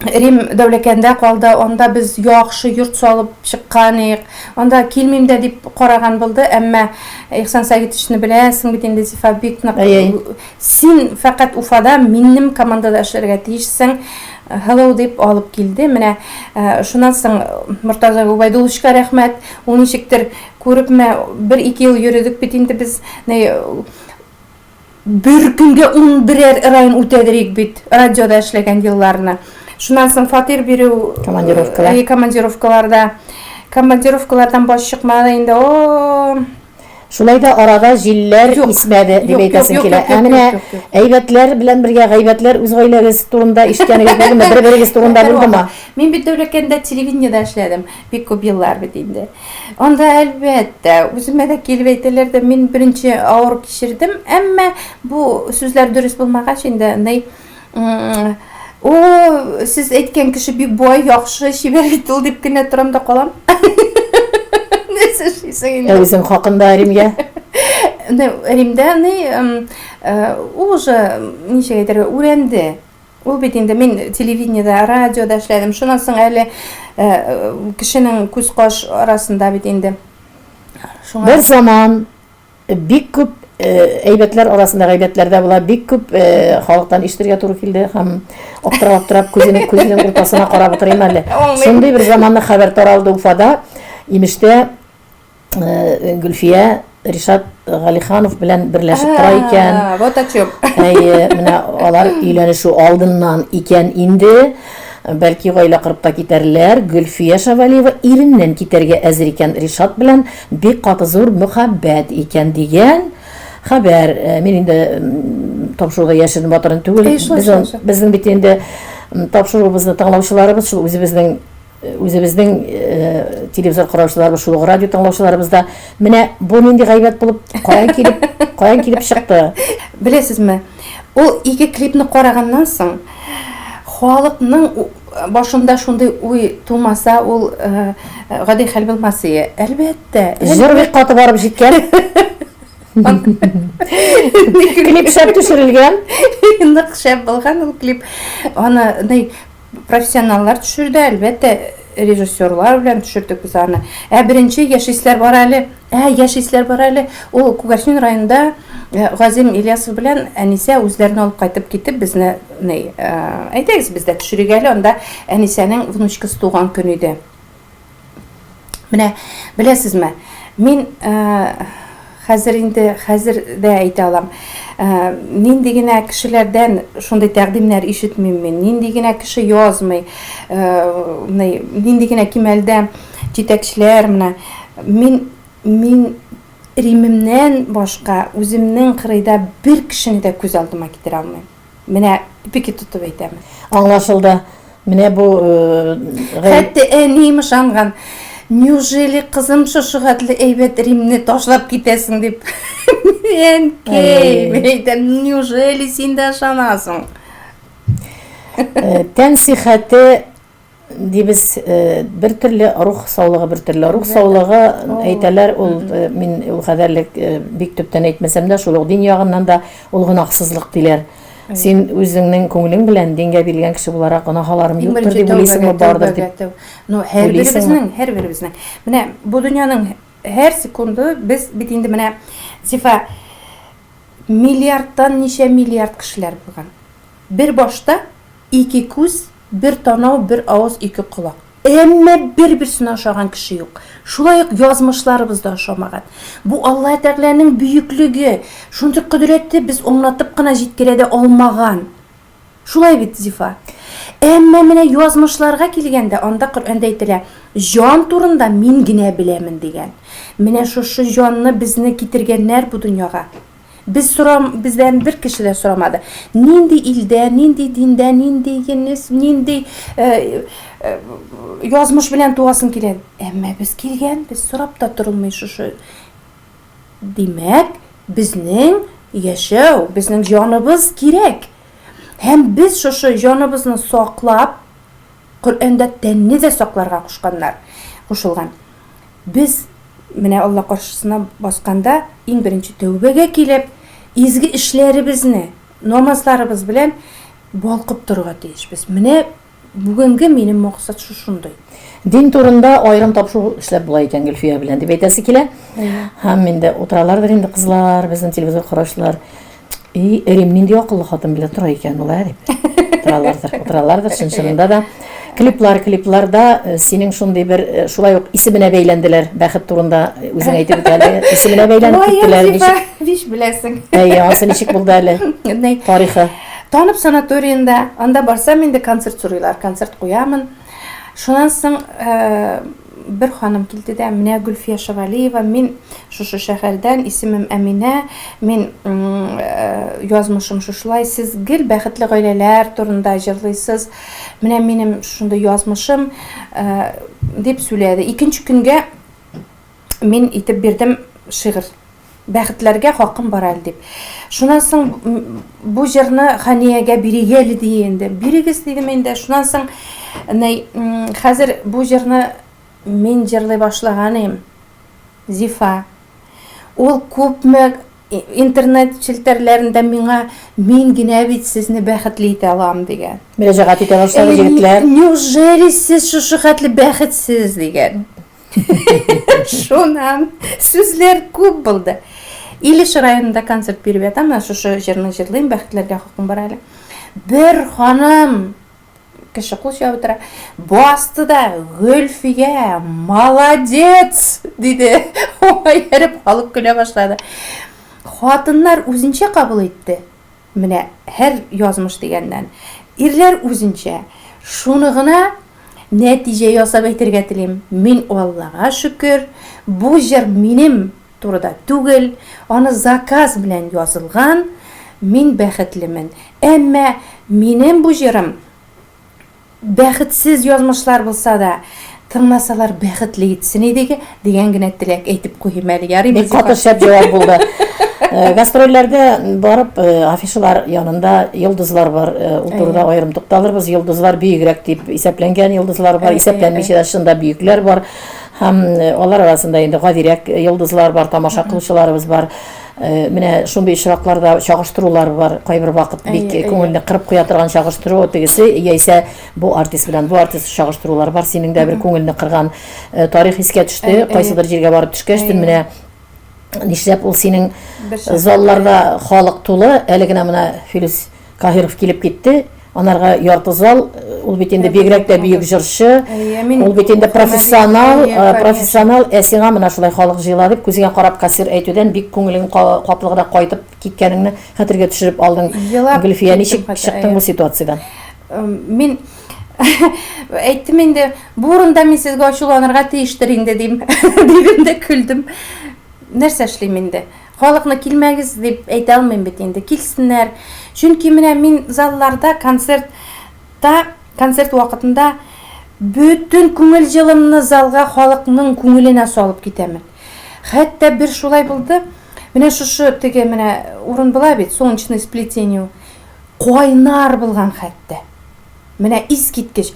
Рим Дәүләкәндә калды, анда без яхшы йорт салып чыккан идек. Анда килмим дә дип караган булды, әмма Ихсан Сагитовичны беләсең бит инде, Зифа, бик нык. Син фәкать Уфада минем командада эшләргә тиешсең. Hello дип алып килде. Менә шуннан соң Мортаза Гобәйдулловичка рәхмәт. Ул ничектер күрепме, бер-ике ел йөредек бит инде без. Бер көнгә унберәр район үтәдерик бит, радиода эшләгән елларны. Шуннан соң фатир бирү командировкалар. Командировкаларда. Командировкалардан баш чыкмады инде. О! Шулай да арада җилләр исмәде дип әйтәсем килә. Ә менә әйбәтләр белән бергә гайбәтләр үз гаиләгез турында ишеткәнегез булдымы? Бер-берегез турында булдымы? Мин бит Дәүләкәндә телевидениедә эшләдем. Бик күп еллар бит инде. Анда, әлбәттә, үземә дә килеп әйтәләр дә, мин беренче авыр кичердем, әмма бу сүзләр дөрес булмагач инде, андый, о, сез әйткән кеше бик бай, яхшы, чибәр бит ул дип кенә торам да калам. Нәрсә эшлисең инде? Ә үзең хакында Римгә? Римдә, ни, ул уже, ничек әйтергә, үрәнде. Ул бит инде мин телевидениедә, радиода эшләдем. Шуннан соң әле кешенең күз-каш арасында бит инде. Шуңа Бер заман бик күп әйбәтләр арасында гайбәтләр дә була, бик күп халыктан ишетергә туры килде һәм аптырап-аптырап күзенең күзенең уртасына карап утырыйм әле. Шундый бер заманны хәбәр таралды Уфада. Имештә Гөлфия Ришат Галиханов белән берләшеп тора икән. Вот о чем. Әйе, менә алар өйләнешү алдыннан икән инде. Бәлки гаилә корып та китәрләр. Гөлфия Шавалиева иреннән китәргә әзер икән. Ришат белән бик каты зур мөхәббәт икән дигән хәбәр. Мин инде тапшыруда яшерен батырын түгел. Безнең бит инде тапшыруыбызны тыңлаучыларыбыз шул үзебезнең Үзебезнең телевизор караучыларыбыз, шул ук радио тыңлаучыларыбыз да менә бу нинди гайбәт булып, каян килеп, каян килеп чыкты? Беләсезме, ул ике клипны караганнан соң, халыкның башында шундый уй тумаса, ул гади хәл булмас ие. Әлбәттә. Җыр бик каты барып җиткән. Клип шәп төшерелгән. Нык шәп булган ул клип. Аны Профессионаллар төшерде, әлбәттә, режиссерлар белән төшердек без аны. Ә беренче Яшисләр бар әле, ә Яшисләр бар әле. Ул Күгәрчен районында э, Газим Ильясов белән Әнисә үзләрен алып кайтып китеп безне ни, э, әйдәгез без дә төшерик әле, анда Әнисәнең внучкасы туган көн иде. Менә беләсезме, мин э, хәзер инде хәзер дә әйтә алам. Э, нинди генә кешеләрдән шундый тәкъдимнәр ишетмим мин, нинди генә кеше язмый, э, нинди генә кимәлдә җитәкчеләр менә мин мин Римемнән башка үземнең кырыйда бер кешене дә күз алдыма китерә алмыйм. Менә пике тотып әйтәм. Аңлашылды. Менә бу Хәтта әнием ышанган. Неужели кызым шушы хәтле әйбәт Римне ташлап китәсең дип. Әнкәй, мин әйтәм, неужели син дә ышанасың? Тән сихәте Дибез, бер төрле, рух саулыгы бер төрле. Рух саулыгы әйтәләр, ул мин ул кадәрлек бик төптән әйтмәсәм дә, шул ук дин ягыннан да ул гөнаһсызлык диләр. Син үзеңнең күңелең белән дингә бирелгән кеше буларак гөнаһаларым юктыр дип уйлыйсыңмы, бардыр дип? Ну, һәрберебезнең, һәрберебезнең. Менә бу дөньяның һәр секунды без бит инде менә Зифа миллиардтан ничә миллиард кешеләр булган. Бер башта ике күз, бер танау, бер авыз, ике колак. Әмма бер-берсенә ошаган кеше юк. Шулай ук язмышларыбыз да ошамаган. Бу Аллаһ Тәгаләнең бөеклеге, шундый кодрәте без аңлатып кына җиткерә дә алмаган. Шулай бит, Зифа? Әмма менә язмышларга килгәндә, анда Коръәндә әйтелә, җан турында мин генә беләмен дигән. Менә шушы җанны безне китергәннәр бу дөньяга. Без сорам, бездән бер кеше дә сорамады. Нинди илдә, нинди диндә, нинди енес, нинди э, э, язмыш белән туасың килә. Әмма без килгән, без сорап та торылмый шушы. Димәк, безнең яшәү, безнең җаныбыз кирәк. Һәм без шушы җаныбызны саклап, Коръәндә тәнне дә сакларга кушканнар, кушылган. Без менә Алла каршысына басканда иң беренче тәүбәгә килеп, изге эшләребезне, намазларыбыз белән балкып торырга тиешбез. Менә бүгенге минем максат шушындый. Дин турында аерым тапшыру эшләп була икән Гөлфия белән дип әйтәсе килә. Һәм инде утыралардыр инде кызлар, безнең телевизор караучылар. И, Рим нинди акыллы хатын белән тора икән ул, ә дип. Утыралардыр, утыралардыр, чын-чынында да. Клиплар, клипларда э, синең шундый бер э, шулай ук исеменә бәйләнделәр. Бәхет турында э, үзең әйтеп үт әле. Исеменә бәйләнеп киттеләр. Ничек? Биш беләсең. Әйе, ансы ничек булды әле? Тарихы. Танып санаториенда, анда барсам инде концерт сорыйлар, концерт куямын. Шуннан соң бер ханым килде дә, менә Гөлфия Шавалиева, мин шушы шәһәрдән, исемем Әминә, мин язмышым шушылай, сез гел бәхетле гаиләләр турында җырлыйсыз, менә минем шушындый язмышым, дип сөйләде. Икенче көнгә мин итеп бирдем шигырь. Бәхетләргә хакым бар әле дип. Шуннан соң бу җырны Ханиягә бирик әле ди инде. Бирегез дидем инде. Шуннан соң нәй, хәзер бу җырны мин җырлый башлаган идем. Зифа. Ул күпме интернет челтәрләрендә миңа мин генә бит сезне бәхетле итә алам дигән. Мөрәҗәгать итә башлады егетләр. Неужели сез шушы хәтле бәхетсез дигән. Шуннан сүзләр күп булды. Илеш районында концерт биреп ятам, менә шушы җырны җырлыйм, бәхетләргә хакым бар әле. Бер ханым кеше кул чабып тора. Басты да, Гөлфия, молодец, диде. Аңа ияреп халык көлә башлады. Хатыннар үзенчә кабул итте. Менә һәр язмыш дигәннән. Ирләр үзенчә. Шуны гына нәтиҗә ясап әйтергә телим. Мин Аллага шөкер, бу җыр минем турыда түгел, аны заказ белән язылган, мин бәхетлемен. Әмма минем бу җырым Бәхетсез язмышлар булса да, тыңласалар бәхетле итсен иде дигән генә теләк әйтеп куйыйм әле. Ярыймы, Бик каты шәп җавап булды. Э, гастрольләрдә барып, э, афишалар янында йолдызлар бар. Э, ул турыда аерым тукталырбыз. Йолдызлар бөегрәк дип исәпләнгән йолдызлар бар, исәпләнмичә дә чында бөекләр бар. Һәм алар арасында инде гадирәк йолдызлар бар, тамаша кылучыларыбыз бар. Э, менә шундый очракларда чагыштырулар бар. Кайбер вакыт бик күңелне кырып куя торган чагыштыру тегесе яисә бу артист белән бу артист чагыштырулар бар. Синең дә бер күңелне кырган э, тарих искә төште. Кайсыдыр җиргә барып төшкәч, менә нишләп ул синең залларда халык тулы, әле генә менә Филүс Каһиров килеп китте. Анарга ярты зал, ул бит инде бигрәк тә бөек җырчы, ул бит инде профессионал, э, профессионал, ә сиңа менә шулай халык җыела дип күзеңә карап кассир әйтүдән бик күңелең каплы гына кайтып киткәнеңне хәтергә төшереп алдың. Гөлфия, ничек чыктың бу ситуациядән? Мин әйттем инде, бу урында мин сезгә ачуланырга тиештер инде дим. Дидем дә көлдем. Нәрсә эшлим инде? Халыкны килмәгез дип әйтә алмыйм бит инде. Килсеннәр. Чөнки менә мин залларда концертта, концерт вакытында бөтен күңел җылымны залга халыкның күңеленә салып китәмен. Хәтта бер шулай булды. Менә шушы теге менә урын була бит, солнечное сплетение. Кайнар булган хәтта. Менә искиткеч.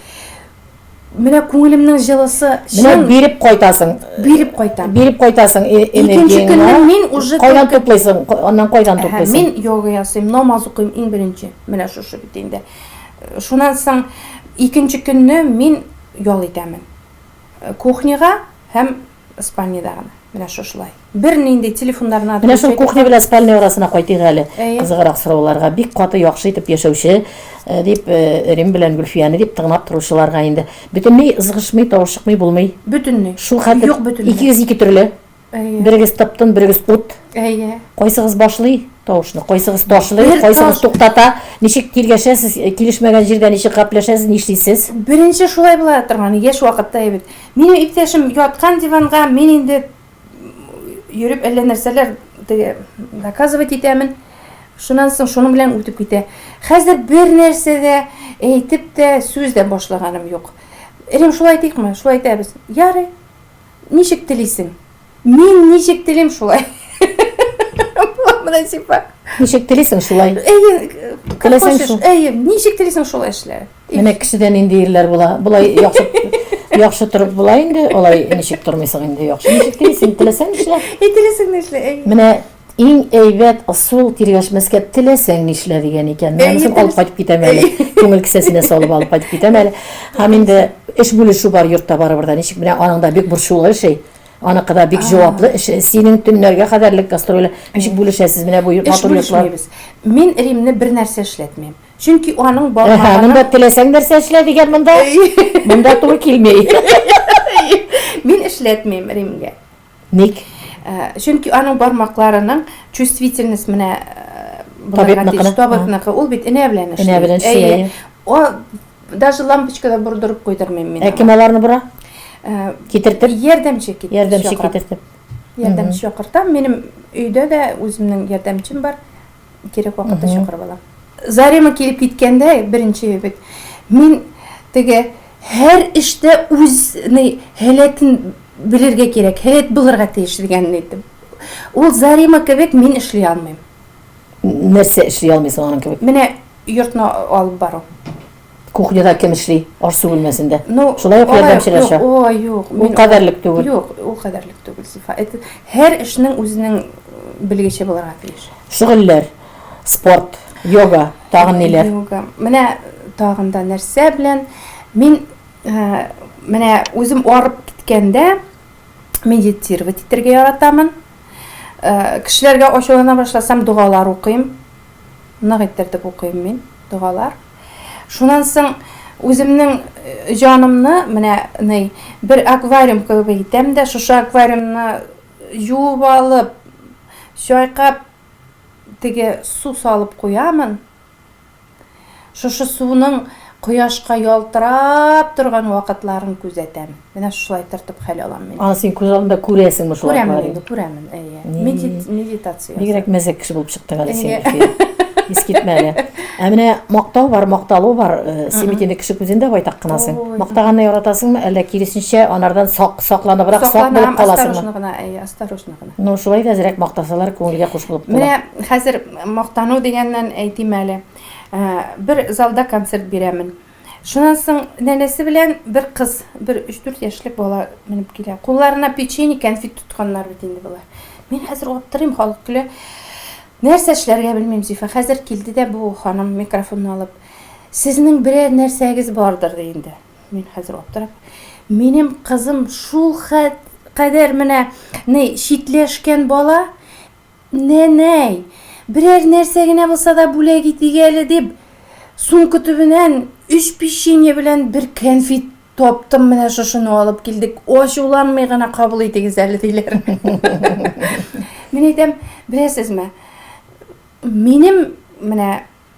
Менә күңелемнең җылысы чын. Менә биреп кайтасың. Биреп кайтам. Биреп кайтасың э, энергияңне. Икенче көнне мин уже кайдан туплыйсың? Аннан кайдан туплыйсың? Мин йога ясыйм, намаз укыйм иң беренче. Менә шушы бит инде. Шуннан соң икенче көнне мин ял итәмен. Кухняга һәм спальныйда гына. Менә шушылай. Бернинди телефоннарны Менә шул кухня белән спальня арасына кайтыйк әле. Кызыграк сорауларга. Бик каты яхшы итеп яшәүче э, дип э, Рим белән Гөлфияне дип тыңлап торучыларга инде. Бөтенләй ызгышмый, тавыш чыкмый булмый. Бөтенләй. Шул хәтле Юк, бөтенләй. Икегез ике төрле. Әйе. Берегез тып-тын, берегез ут. Әйе. Кайсыгыз башлый тавышны, кайсыгыз ташлый, Бер кайсыгыз таш- туктата, ничек тиргәшәсез, э, килешмәгән җирдә ничек гәпләшәсез, нишлисез? Беренче шулай була торган, яшь вакытта бит. Минем иптәшем яткан диванга, мин инде йөреп әллә нәрсәләр теге доказывать итәмен. Шуннан соң шуның белән үтеп китә. Хәзер бер нәрсә дә әйтеп тә, сүз дә башлаганым юк. Рим, шулай итикме? Шулай итәбез. Ярый. Ничек телисең? Мин ничек телим шулай. Менә Зифа. Ничек телисең шулай. Әйе, теләсәң шул. Әйе, ничек телисең шулай эшлә. Менә кешедә нинди ирләр була. Болай яхшы яхшы торып була инде, алай ничек тормыйсың инде яхшы. Ничек телисең, теләсәң нишлә. Әй, теләсәң нишлә. Менә иң әйбәт ысул тиргәшмәскә теләсәң нишлә дигән икән. Менә монысын алып кайтып китәм әле. Күңел кесәсенә салып алып кайтып китәм әле. Һәм инде эш бүлешү бар йортта барыбер дә. Ничек менә аның да бик борчулы эше. Аныкы да бик җаваплы эш. Синең төннәргә кадәрлек гастрольләр. Ничек бүлешәсез менә бу матур йортлар? Мин Римне бер нәрсә эшләтмим. Чөнки аның бармагының... Монда теләсәң нәрсә эшлә дигән монда. Монда туры килми. Мин эшләтмим Римгә. Ник? Э, чөнки аның бармакларының чувствительность менә э, табибныкы, табибныкы. Ул бит энә белән эшли. Энә белән эшли. О, даже лампочка да бордырып куйдырмыйм мин. Ә кем аларны бора? Э, китертеп? Ярдәмче китертеп. Ярдәмче китертеп. Ярдәмче чакыртам. Минем өйдә дә үземнең ярдәмчем бар. Кирәк вакытта чакырып алам. Зарема килеп киткәндә, беренче бит, мин теге һәр эштә үз ни һәләтен белергә кирәк, һәләт булырга тиеш дигәнне әйттем. Ул Зарима кебек мин эшли алмыйм. Нәрсә эшли алмыйсың аның кебек? Менә йортны алып бару. Кухняда кем эшли? Аш-су бүлмәсендә. Ну, шулай ук ярдәмчеләр чак. Ой, юк. Ул кадәрлек түгел. Юк, ул кадәрлек түгел, Зифа. Это һәр эшнең үзенең белгече булырга тиеш. Шөгыльләр, спорт, йога, тагын ниләр? Йога. Менә тагын да нәрсә белән мин э, менә үзем арып киткәндә медитировать итәргә яратамын. Э, кешеләргә ачулана башласам, догалар укыйм. Нык иттереп укыйм мин догалар. Шуннан соң үземнең э, җанымны менә ни бер аквариум кебек итәм дә, шушы аквариумны юып алып, чайкап теге су салып куямын. Шушы суның кояшка ялтырап торган вакытларын күзәтәм. Менә шулай тартып хәл алам мин. Аны син күз алдында күрәсеңме шул Күрәмен инде, күрәмен, әйе. Медитация. Бигрәк мәзәк кеше булып чыктың әле син, Гөлфия. Искитмәле. Ә менә мактау бар, макталу бар. Э, син бит инде кеше күзендә байтак кынасың. Мактаганны яратасыңмы, әллә киресенчә анардан сак, сакланыбрак, сак булып каласыңмы? Осторожно гына, әйе, осторожно гына. Ну, шулай да әзрәк мактасалар, күңелгә хуш булып кала. Менә хәзер мактану дигәннән әйтим әле. Э, бер залда концерт бирәмен. Шуннан соң нәнәсе белән бер кыз, бер 3-4 яшьлек бала менеп килә. Кулларына печенье, кәнфит тотканнар бит инде болар. Мин хәзер аптырыйм, халык көлә. Нәрсә эшләргә белмим, Зифа. Хәзер килде дә бу ханым микрофонны алып. Сезнең берәр нәрсәгез бардыр, ди инде. Мин хәзер аптырап. Минем кызым шул кадәр менә ни читләшкән бала, Нәнәй, берәр нәрсә генә булса да бүләк итик әле, дип, сумка төбеннән өч печенье белән бер кәнфит таптым, менә шушыны алып килдек, ачуланмый гына кабул итегез әле, диләр. Мин әйтәм, беләсезме, минем менә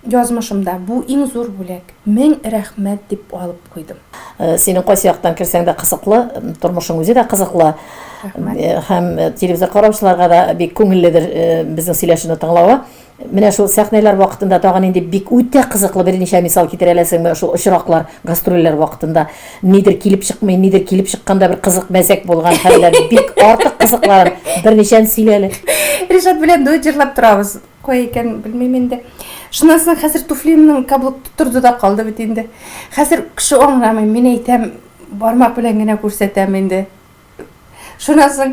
Язмышымда бу иң зур бүләк. Мең рәхмәт дип алып куйдым. Э, синең кайсы яктан керсәң дә кызыклы, тормышың үзе дә кызыклы. Рәхмәт. Э, һәм э, телевизор караучыларга да бик күңелледер безнең сөйләшүне тыңлавы. Менә шул сәхнәләр вакытында тагын инде бик үтә кызыклы берничә мисал китерә аласыңмы? Шул очраклар, гастрольләр вакытында нидер килеп чыкмый, нидер килеп чыкканда бер кызык мәзәк булган хәлләр, бик артык кызыкларын берничәне сөйлә әле. Ришат белән дуэт җырлап торабыз. Кая икән, белмим инде. Шуннан соң хәзер туфлиемнең каблук торды да калды бит инде. Хәзер кеше аңламый, мин әйтәм, бармак белән генә күрсәтәм инде. Шуннан соң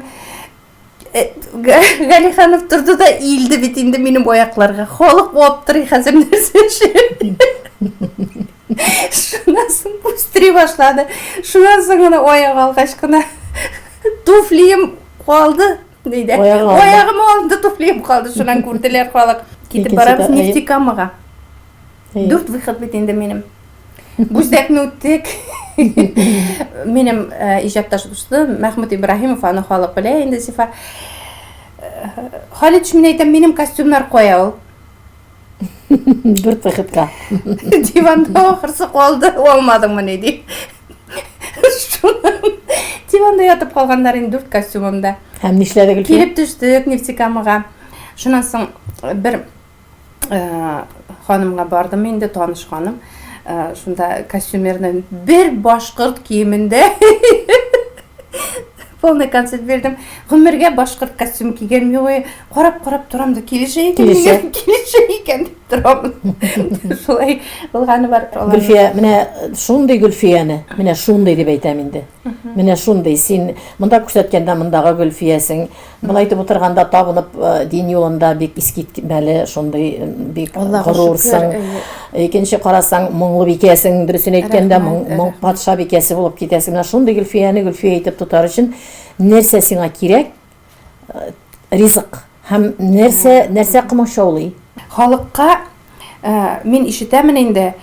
э, Галиханов торды да иелде бит инде минем аякларга. Халык аптырый хәзер нәрсә эшли. Шуннан соң үстери башлады. Шуннан соң гына аяк алгач кына туфлием калды. Диде. Аягым алынды, туфлием калды. Шуннан күрделәр халык. Китеп барабыз Нефтекамага. Дүрт выход бит инде минем. Бүздәкне үттек. Минем э, иҗатташ дустым Мәхмүт Ибраһимов, аны халык белә инде, Зифа. Э, Халид, мин әйтәм, минем костюмнар кая ул? Дүрт выходка. Диванда ахырсы калды, алмадыңмы ни ди. Диванда ятып калганнар инде дүрт костюмымда. Һәм нишләде Гөлфия? Килеп төштек Нефтекамага. Шуннан соң бер ханымга бардым инде, таныш ханым. Шунда костюмерный бер башкорт киемендә полный концерт бирдем. Гомергә башкорт костюм кигән юк. Карап-карап торам да килешә икән, Килешә. килешә икән дип торам. Шулай булганы бар. Гөлфия, менә шундый Гөлфияне, менә шундый дип әйтәм инде. Менә шундый син монда күрсәткәндә мондагы Гөлфиясең, Болай итеп утырганда табынып дин юлында бик искитмәле, шундый бик горурсың. Икенче карасаң, моңлы бикәсең, дөресен әйткәндә, моң патша бикәсе булып китәсең. Менә шундый Гөлфияне Гөлфия итеп тотар өчен нәрсә сиңа кирәк? Ризык. Һәм нәрсә, нәрсә комачаулый? Халыкка мин ишетәмен инде,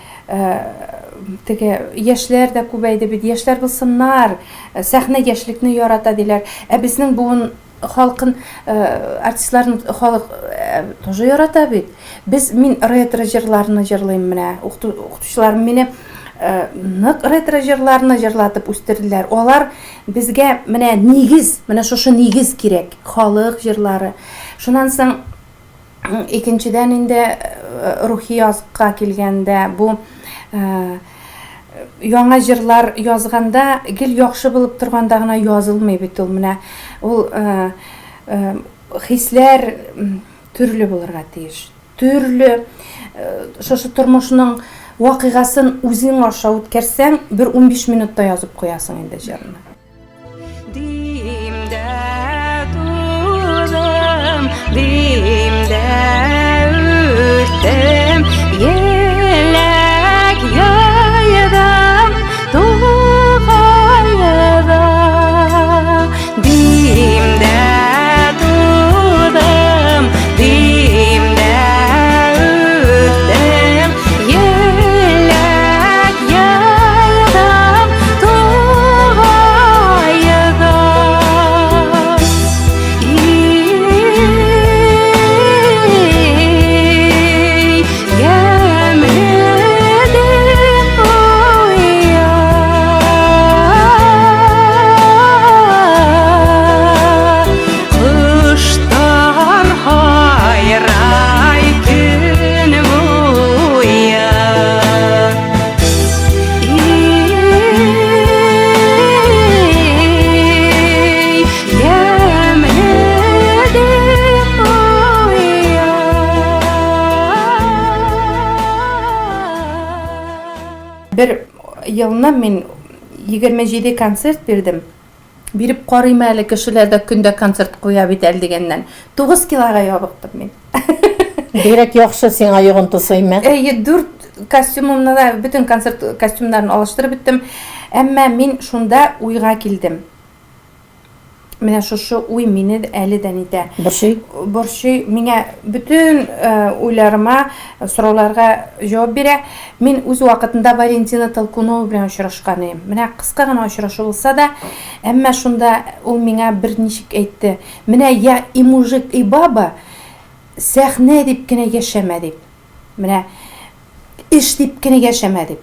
теге яшьләр дә күбәйде бит, яшьләр булсыннар, сәхнә яшьлекне ярата диләр. Ә безнең буын халкын, артистларны халык тоже ярата бит. Без, мин ретро җырларны җырлыйм менә, укытучыларым мине нык ретро җырларны җырлатып үстерделәр. Алар безгә менә нигез, менә шушы нигез кирәк, халык җырлары. Шуннан соң Икенчедән инде рухи языкка килгәндә, бу яңа җырлар язганда гел яхшы булып торганда гына язылмый бит ул менә. Ул хисләр төрле булырга тиеш. Төрле шушы тормышның вакыйгасын үзең аша үткәрсәң, бер 15 минутта язып куясың инде җырны. Димдә тудым, димдә үстем, еләк яйдым тугайда. Димдә тудым, димдә үстем, еләк яйдым тугайда. Ий, ямьле дөнья. Коштар һайрай көн буе. Ий, ямьле дөнья. Бер елны мин 27 концерт бирдем. Биреп карыйм әле, кешеләр дә көндә концерт куя бит әле дигәннән. 9 килога ябыктым мин. Бигрәк яхшы сиңа йогынтысы, име? Әйе, 4 костюмымны да, бөтен концерт костюмнарын алыштырып беттем. Әмма мин шунда уйга килдем. Менә шушы уй мине әле дә нитә. Борчый? Борчый. Миңа бөтен уйларыма, сорауларга җавап бирә. Мин үз вакытында Валентина Толкунова белән очрашкан идем. Менә кыска гына очрашу булса да, әмма шунда ул миңа бер ничек әйтте. Менә я и мужик, и баба, сәхнә дип кенә яшәмә дип. Менә эш дип кенә яшәмә дип.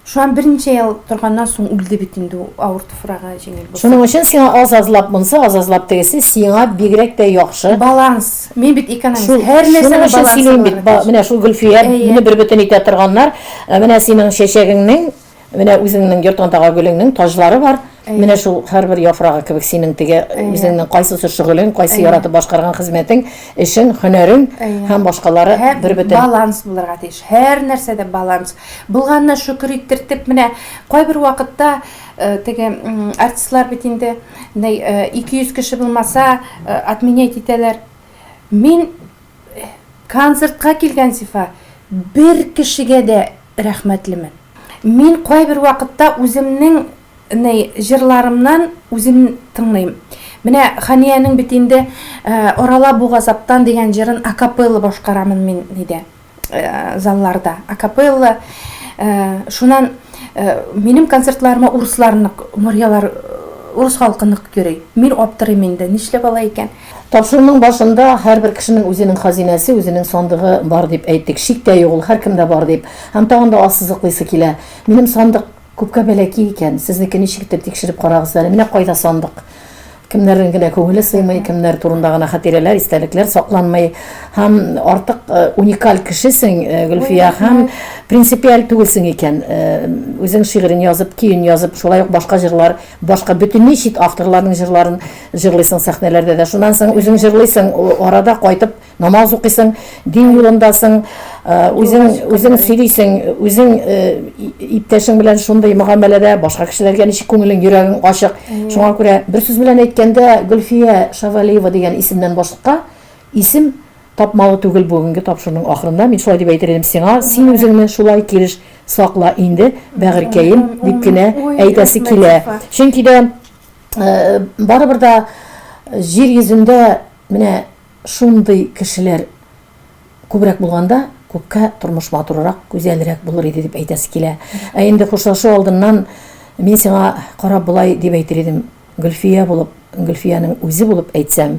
Шуннан берничә ел торганнан соң үлде бит инде ул, авыр туфрагы җиңел булса. Шуның өчен сиңа аз-азлап монсы, аз-азлап тегесе сиңа бигрәк тә яхшы. Баланс. Мин бит экономист. Шул, Һәр шуның нәрсәнең өчен балансы сөйлим бит, булырга ба, тиеш. менә шул Гөлфия, Әйе. мине бербөтен итә торганнар. Ә Менә синең чәчәгеңнең, менә үзеңнең йортыңдагы гөлеңнең таҗлары бар. Әйе. Менә шул һәрбер яфрагы кебек синең теге Әйе. үзеңнең кайсысы шөгылең, кайсы Әйе. яратып башкарган хезмәтең, эшең, һөнәрең Әйе. һәм башкалары Һәм бербөтен. баланс булырга тиеш. Һәр нәрсәдә баланс. Булганына шөкер иттертеп, менә кайбер вакытта теге артистлар бит инде 200 кеше булмаса, отменять итәләр. Мин концертка килгән Зифа бер кешегә дә рәхмәтлемен. Мин кайбер вакытта үземнең ни җырларымнан үзем тыңлыйм. Менә Ханиянең бит инде Арала бу газаптан дигән җырын акапелла башкарамын мин нидә. Залларда акапелла. Шуннан минем концертларыма урыслар нык, морялар, урыс халкы нык йөри. Мин аптырыйм инде, нишләп алай икән? Тапшыруның башында һәрбер кешенең үзенең хазинәсе, үзенең сандыгы бар дип әйттек. Шик тә юк, ул һәркемдә бар дип. Һәм тагын да ассызыклыйсы килә. Минем сандык күпкә бәләкәй икән, сезнеке ничек итеп тикшереп карагыз әле. Менә кайда сандык. Кемнәрнең генә күңеле сыймый, кемнәр турында гына хатирәләр, истәлекләр сакланмый. Һәм артык э, уникаль кешесең, э, Гөлфия, һәм принципиаль түгелсең икән. Э, үзең шигырен язып, көен язып, шулай ук башка җырлар, башка бөтенләй чит авторларның җырларын җырлыйсың сәхнәләрдә дә. Шуннан соң үзең җырлыйсың, арада кайтып Намаз укыйсың, дин юлындасың, э, үзең үзең сөйлисең, үзең э, иптәшең белән шундый мөгамәләдә, башка кешеләргә ничек күңелең, йөрәгең ачык. Шуңа күрә бер сүз белән әйткәндә, Гөлфия Шавалиева дигән исемнән башка исем тапмалы түгел бүгенге тапшыруның ахырында. Мин шулай дип әйтер идем сиңа, син үзеңне шулай килеш сакла инде, бәгырькәем, дип кенә әйтәсе килә. Чөнки дә э, барыбер дә җир йөзендә менә Шундый кешеләр күбрәк булганда, күпкә тормыш матуррак, гүзәлрәк булыр иде дип әйтәсе килә. Ә инде хушлашу алдыннан мин сиңа карап болай дип әйтер идем, Гөлфия булып, Гөлфиянең үзе булып әйтсәм,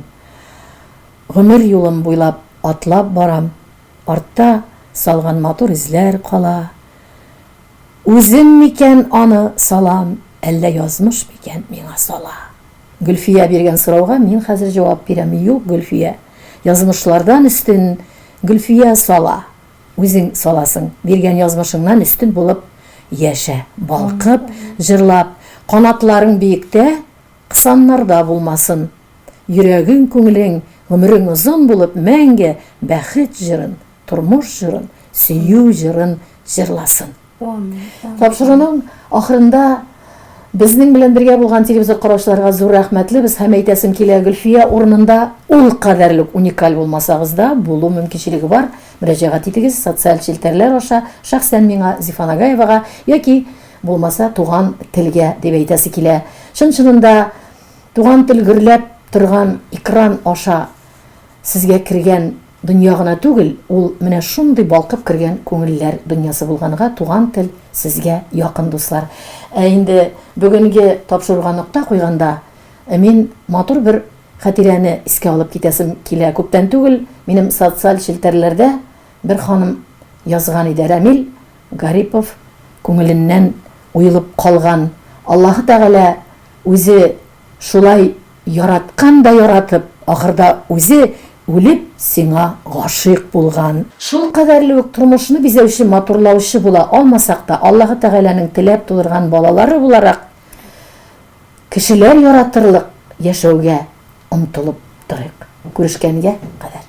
гомер юлым буйлап атлап барам, артта салган матур эзләр кала. Үзем микән аны салам, әллә язмыш микән миңа сала? Гөлфия биргән сорауга мин хәзер җавап бирәм, юк, Гөлфия, язмышлардан өстен Гөлфия сала, үзең саласың, биргән язмышыңнан өстен булып яшә, балкып, җырлап, канатларың биектә, кысаннарда булмасын, йөрәгең, күңелең, гомерең озын булып мәңге бәхет җырын, тормыш җырын, сөю җырын җырласын. Тапшыруның ахырында безнең белән бергә булган телевизор караучыларга зур рәхмәтлебез һәм әйтәсем килә, Гөлфия урынында ул кадәрле үк уникаль булмасагыз да, булу мөмкинчелеге бар. Мөрәҗәгать итегез социаль челтәрләр аша, шәхсән миңа, Зифа Нагаевага яки булмаса Туган телгә дип әйтәсе килә. Чын-чынында Туган тел гөрләп торган экран аша сезгә кергән Дөнья гына түгел, ул менә шундый балкып кергән күңелләр дөньясы булганга туган тел сезгә якын, дуслар. Ә инде бүгенге тапшыруга нокта куйганда, мин матур бер хатирәне искә алып китәсем килә. Күптән түгел минем социаль челтәрләрдә бер ханым язган иде, Рәмил Гарипов күңеленнән уелып калган, Аллаһы Тәгалә үзе шулай Яраткан да яратып, ахырда үзе үлеп сиңа гашыйк булган. Шул кадәрле үк тормышны бизәүче, матурлаучы була алмасак та, Аллаһы Тәгаләнең теләп тудырган балалары буларак, кешеләр яратырлык яшәүгә омтылып торыйк. Күрешкәнгә кадәр.